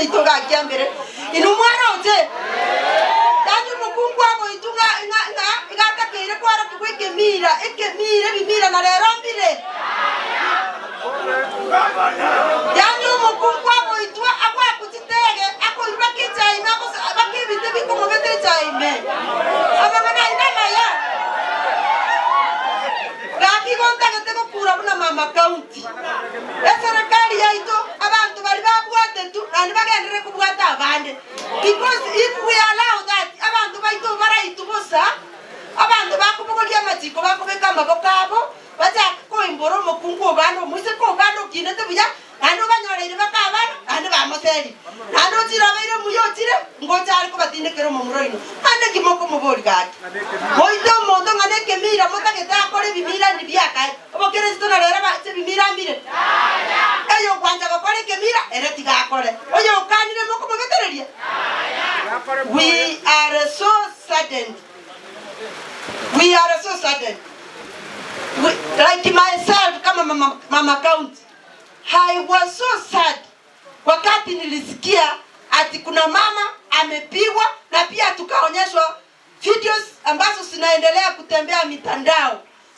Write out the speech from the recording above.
Oito gakia mbere, inwe mwaroche? Yaani omokungu agoitwa ng'a ng'a ng'a iga atakeire kwarokigwa ekemira, ekemira, ebimira na rero mbire. Yaani omokungu agoitwa agoakwa chitege, akoirwa baka echae ime agose baka ebinto ebikomobeta echae ime. Amang'ana ayio namaya? Gaki igo ntagete gokura buna mama county. Eserekari yaito abanto baria babwatetwe naende bagenderere kobwata abande because if we allow that abanto baito baraitwe bosa, abanto bakobogoria amachiko bakobeka amaboko abo bachake koimbora omokungu obande omoiseke obande okinete buya naende obanyoreire baka abana naende bamoserire naende ochire obeire omuya ochire ngocha are kobatindekera omomura oino. Naende ki mokomoboria gaki? Moite omonto ng'a nekemira motagete akore ebimira ndibiakae. Obokeresito na rero bache ebimira mbire. Oyogwancha gokora ekemira, ere tiga akore. Oyokanire mokomobetereria. We are so saddened. We are so saddened. We, like myself kama mama, mama county, I was so sad wakati nilisikia ati kuna mama amepigwa na pia tukaonyeshwa videos ambazo zinaendelea kutembea mitandao.